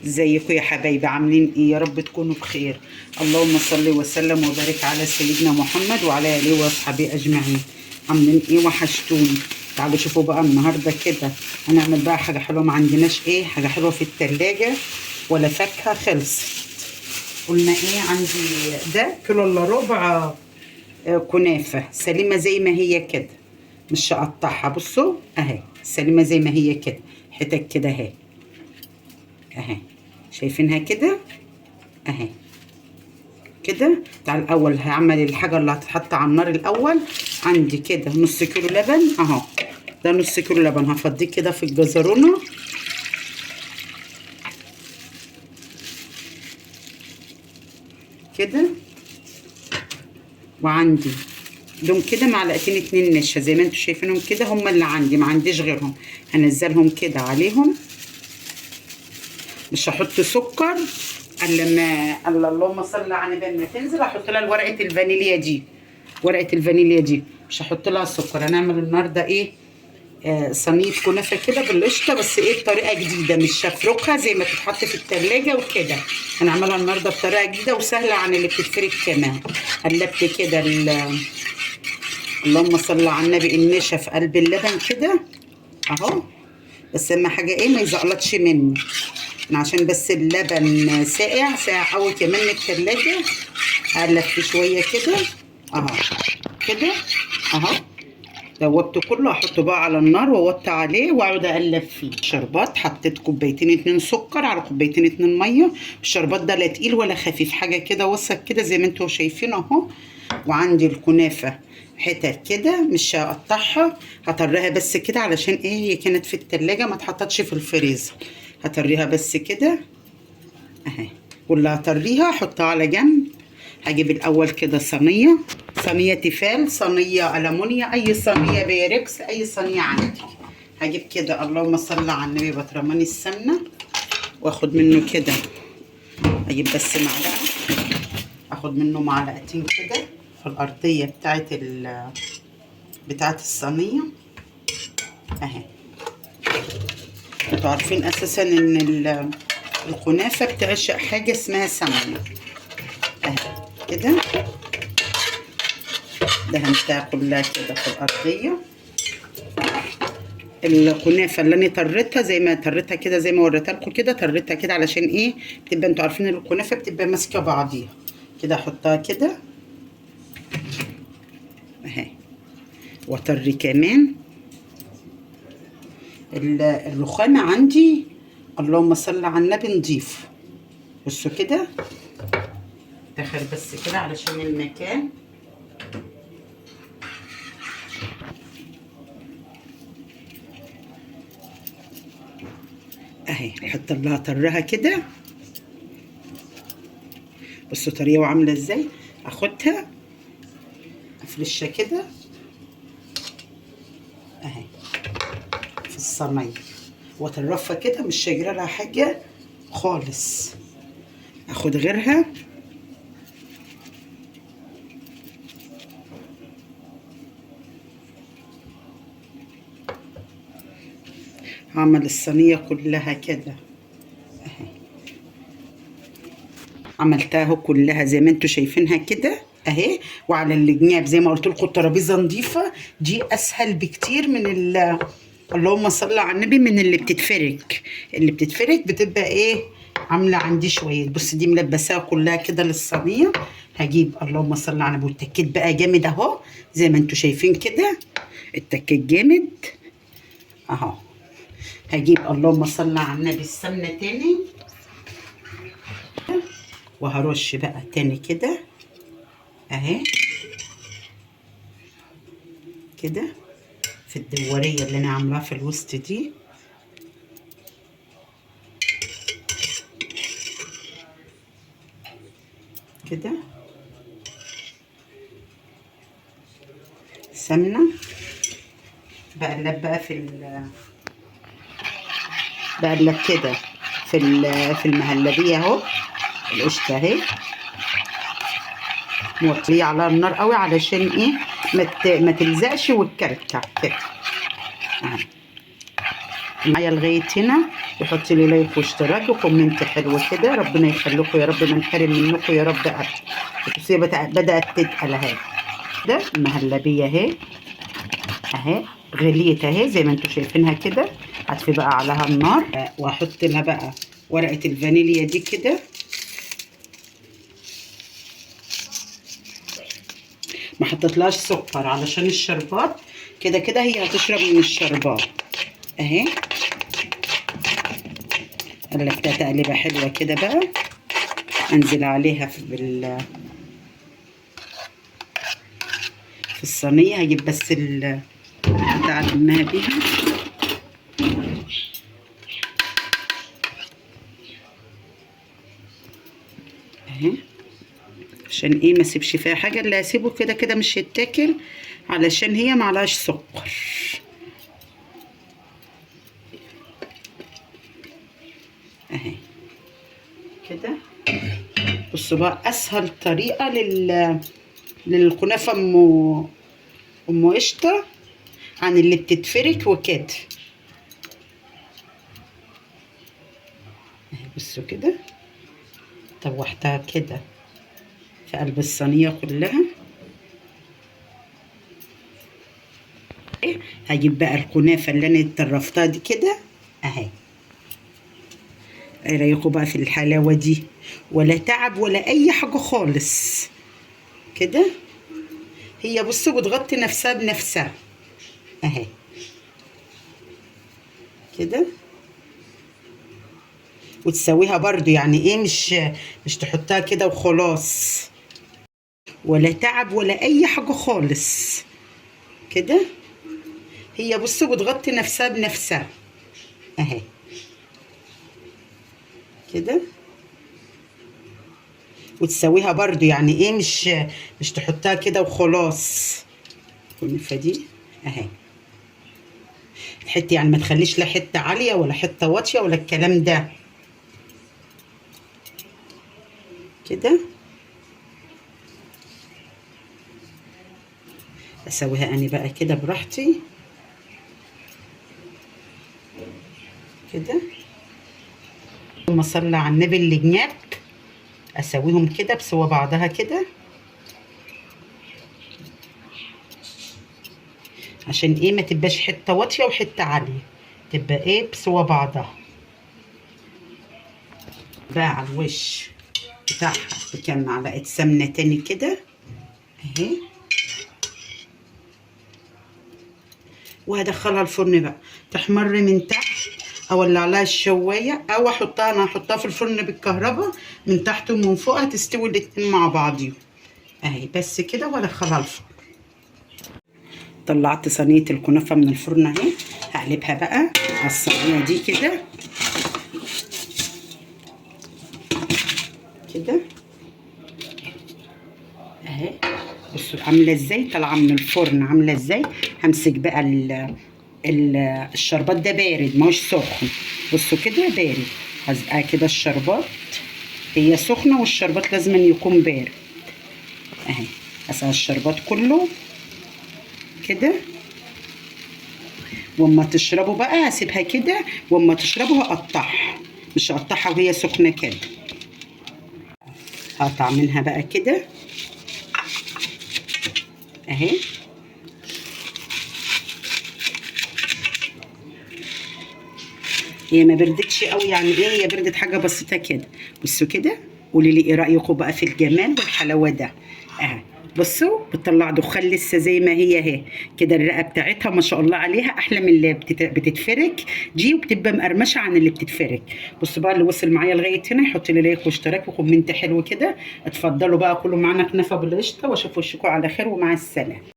ازيكم يا حبايبي؟ عاملين ايه؟ يا رب تكونوا بخير. اللهم صل وسلم وبارك على سيدنا محمد وعلى اله وصحبه اجمعين. عاملين ايه؟ وحشتوني. تعالوا شوفوا بقى النهارده كده هنعمل بقى حاجة حلوة. ما عندناش ايه حاجة حلوة في التلاجة ولا فاكهة خلصت. قلنا ايه؟ عندي ده كيلو الا ربع كنافه سليمة زي ما هي كده، مش هقطعها. بصوا اهي سليمة زي ما هي كده، حتت كده اهي اهي، شايفينها كده اهي كده. تعال الاول هعمل الحاجة اللي هتتحط على النار. الاول عندي كده نص كيلو لبن اهو، ده نص كيلو لبن هفضيه كده في الجزرونه. كده، وعندي دوم كده معلقتين 2 نشا زي ما انتم شايفينهم كده، هم اللي عندي ما عنديش غيرهم. هنزلهم كده عليهم، مش هحط سكر الا ما الا اللهم صل على النبي. ما تنزل احط لها ورقة الفانيليا دي، ورقة الفانيليا دي مش هحط لها سكر. هنعمل النهارده ايه؟ صينية كنافه كده بالقشطه، بس ايه بطريقة جديدة، مش هفركها زي ما بتتحط في التلاجة وكده. هنعملها النهارده بطريقة جديدة وسهلة عن اللي بتتفرك كمان. قلبت كده اللهم صل على النبي النشا في قلب اللبن كده اهو، بس اهم حاجة ايه؟ ما يزقلطش مني، عشان بس اللبن ساقع ساقع قوي كمان من التلاجة. اقلب فيه شوية كده اهو كده اهو، دوبته كله. احطه بقى على النار واوطي عليه واقعد اقلب فيه. شربات حطيت كوبايتين 2 سكر على كوبايتين 2 مية. الشربات ده لا تقيل ولا خفيف، حاجة كده وسط كده زي ما انتوا شايفين اهو. وعندي الكنافه حتت كده مش هقطعها، هطريها بس كده علشان ايه؟ هي كانت في التلاجة ما اتحطتش في الفريزر. هطريها بس كده اهي، واللي هطريها احطها على جنب. هجيب الاول كده صينية، صينية تيفال، صينية المونيا، اي صينية بيركس، اي صينية عندك. هجيب كده اللهم صل على النبي بطرمان السمنة، واخد منه كده، اجيب بس معلقه، اخد منه معلقتين كده في الارضية بتاعت الصينية اهي. انتوا عارفين اساسا ان الكنافه بتعشق حاجة اسمها سمنه اهي كده. دهنتها كلها كده في الارضية. الكنافه اللي انا طريتها زي ما طريتها كده، زي ما وريتها لكم كده، طريتها كده علشان ايه؟ بتبقى انتوا عارفين الكنافه بتبقى ماسكه بعضيها كده. احطها كده اهي، واطري كمان الرخامه عندي اللهم صل على النبي نضيف. بصوا كده دخل بس كده علشان المكان. اهي احط لها طرها كده. بصوا طرية وعامله ازاي. اخدها افرشها كده اهي في الصينية واطرفها كده، مش هيجرى لها حاجة خالص. اخد غيرها هعمل الصينية كلها كده اهي. عملتها كلها زي ما انتوا شايفينها كده اهي. وعلى الجناب زي ما قلت لكم الترابيزة نظيفة، دي اسهل بكتير من اللهم صل على النبي من اللي بتتفرك. اللي بتتفرك بتبقى ايه؟ عامله عندي شوية. بص دي ملبساها كلها كده للصينيه. هجيب اللهم صل على النبي والتكيت بقى جامد اهو زي ما انتوا شايفين كده، التكيت جامد اهو. هجيب اللهم صل على النبي السمنة تاني، وهرش بقى تاني كده اهي كده في الدورية اللي انا عاملاها في الوسط دي. كده سمنه. بقلب بقى في بقلب كده في المهلبيه اهو، القشطه اهي موطيه على النار قوي علشان ايه؟ ما تلزقش وتكلكع كده اهي معايا لغاية هنا. يحط لي like واشتراك و comment حلو كده. ربنا يخليكم يا رب، ما نحرم منكم يا رب ابدا. بصي بدات تتقل اهي. ده المهلبيه اهي اهي، غليت اهي زي ما انتم شايفينها كده. هطفي بقى عليها النار، واحط لها بقى ورقة الفانيليا دي كده. ما حطيتلهاش سكر علشان الشربات، كده كده هي هتشرب من الشربات اهي. قلبتها تقليبه حلوة كده بقى. انزل عليها في الصينية. هجيب بس بتاع المها بيها. اهي، عشان ايه ما اسيبش فيها حاجة. اللي هسيبه كده كده مش هيتاكل علشان هي معلهاش سكر. اهي كده. بصوا بقى اسهل طريقه للكنافه ام قشطه عن اللي بتتفرك وكده. اهي بصوا كده، طوحتها كده في قلب الصينية كلها. هجيب بقى الكنافه اللي انا اتطرفتها دي كده اهي. ايه رايكم بقى في الحلاوة دي؟ ولا تعب ولا اي حاجة خالص كده. هي بصوا بتغطي نفسها بنفسها اهي كده. وتسويها برضو يعني ايه، مش تحطها كده وخلاص، ولا تعب ولا اي حاجة خالص كده. هي بصوا بتغطي نفسها بنفسها اهي كده. وتسويها برضو يعني ايه، مش تحطها كده وخلاص. الكنافه دي اهي الحتة، يعني ما تخليش لا حتة عالية ولا حتة واطية ولا الكلام ده كده. اسويها انا بقى كده براحتي كده. اللهم صل على النبي. اللي جناب اسويهم كده بسوا بعضها كده، عشان ايه ما تبقاش حتة واطية وحتة عالية، تبقى ايه بسوا بعضها. بقى على الوش بتاعها بكام معلقه سمنه تاني كده اهي، وهدخلها الفرن بقى تحمر من تحت، اولع لها الشوايه او احطها، انا هحطها في الفرن بالكهرباء من تحت ومن فوق، هتستوي الاتنين مع بعضيهم اهي بس كده، وادخلها الفرن. طلعت صينية الكنافه من الفرن اهي، هقلبها بقى على الصينية دي كده كده اهي. بصوا عامله ازاي، طالعه من الفرن عامله ازاي. همسك بقى الشربات ده بارد ماهوش سخن، بصوا كده بارد. هزقها كده الشربات، هي سخنة والشربات لازم يكون بارد اهي. هسقى الشربات كله كده، واما تشربوا بقى هسيبها كده، واما تشربوا هقطعها، مش هقطعها وهي سخنة كده. هقطع منها بقى كده اهي. هي ما بردتش قوي، يعني ايه، هي بردت حاجة بسيطة كده. بصوا كده، قولي لي ايه رايكم بقى في الجمال والحلاوه ده اهي. بصوا بتطلع دخان لسه زي ما هي اهي كده. الرقة بتاعتها ما شاء الله عليها احلى من اللي بتتفرك دي، وبتبقى مقرمشه عن اللي بتتفرك. بصوا بقى اللي وصل معايا لغاية هنا يحط لي like واشتراك و comment حلو كده. اتفضلوا بقى كلوا معانا كنافه بالقشطه، واشوف وشكم على خير، ومع السلامة.